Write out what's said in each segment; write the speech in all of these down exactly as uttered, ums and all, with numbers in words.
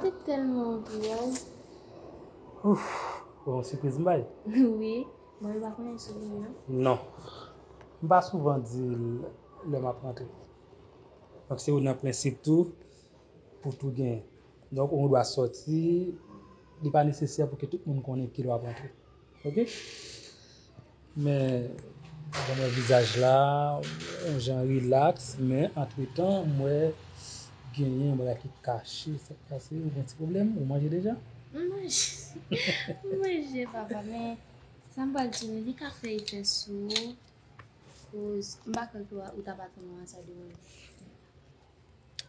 Te tèlman antouraj. Ouf, bon, sipriz m bay. Wi, bon, yo pa konnen sou li, non? Non. M pa souvan di l lè m ap rantre. Donk, se youn nan prensip tou, pou tou genyen. Donk, ou dwa sòti, li pa nesesè pou ke tout moun konnen kilè w ap rantre. Oke? Men, jan m wè vizaj la, yon jan rilaks, men antretan, m wè genyen yon bagay ki kache, sa k pase, ou gen ti pwoblèm, ou manje deja? M manje. M manje, papa, men sa m pral di w, li ka fè efè sou ou, koz m pa kwè ke w t ap atann yon ansad de moun.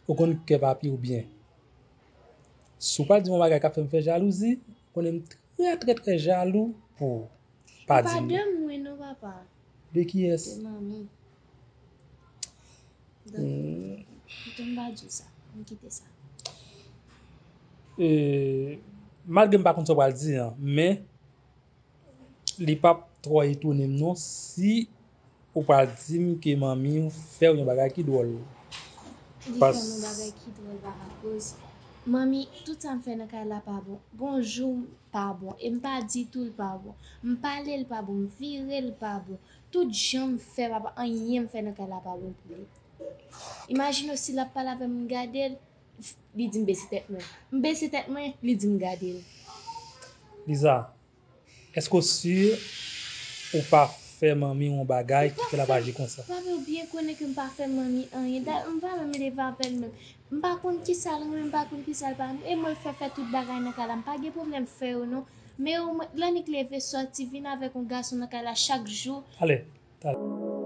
Ou konn kè papi ou byen. Si w pral di m yon bagay k ap fè m fè jalouzi, konnen m trè, trè, trè jalou pou ou. Pa di m. E pa de mwen non, papa. De kiyès? De manmi. Donk, hmm, pito m pa di w sa. M kite sa. E, malgre m pa konn sa w pral di an, men li p ap twò etone m non si ou pral di m ke manmi w fè w yon bagay ki dwòl. Li fè m yon bagay ki dwòl, papa, koz manmi, tout sa m fè nan kay la pa bon. Bonjou m pa bon. E m pa di tou l pa bon. M pale l pa bon. M vire l pa bon. Tout jan m fè, papa, anyen m fè nan kay la pa bon pou li. Imajine w si l ap pale avè m, m gade l, li di m bese tèt mwen. M bese tèt mwen, li di m gade l. Liza, èske w si ou pa fè manmi w yon bagay ki fè l ap aji konsa? Papa, ou byen konnen ke m pa fè manmi anyen. Da, m pa menm leve avè l menm. M pa konn kisa l renmen, m pa konn kisa l pa renmen. E mwen l fè fè tout bagay nan kay la. M pa gen pwoblèm fè yo non. Men omwen, lè Nick leve sòti, vin avèk yon gason nan kay la chak jou. Ale, ale.